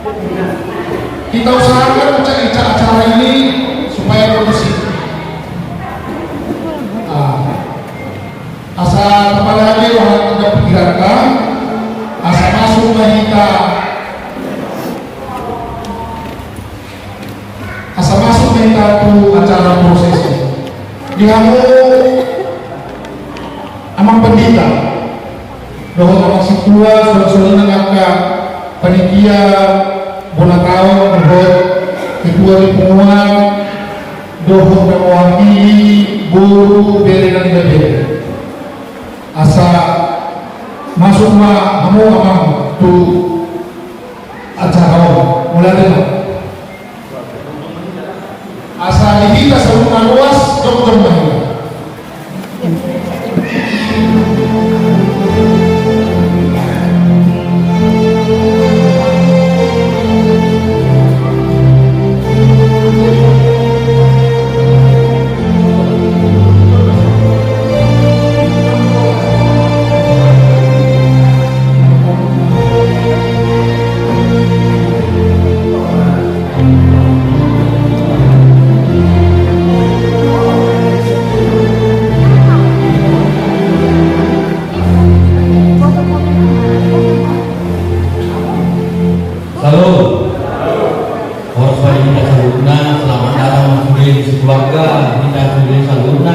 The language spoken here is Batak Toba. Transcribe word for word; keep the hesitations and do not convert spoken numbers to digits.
Kita usahakan acara ini supaya kondusif. Ah. Asa tapalage roha nang pikiran, asa masuk ma hita, asa masuk ma hita tu acara prosesi. Di hamu amang pandita dohot amang sintua, songon i nang angka panitia bona taon dohot ketua ni punguan dohot na mewakili boru, bere nang ibebere. Asa masuk ma hamu amang tu acara on. Mulai ma. Asa di hita saluhutna ruas, jongjong ma hita. Salam. Horas ma di hita saluhutna, selamat datang ma sude di keluarga hita sude saluhutna.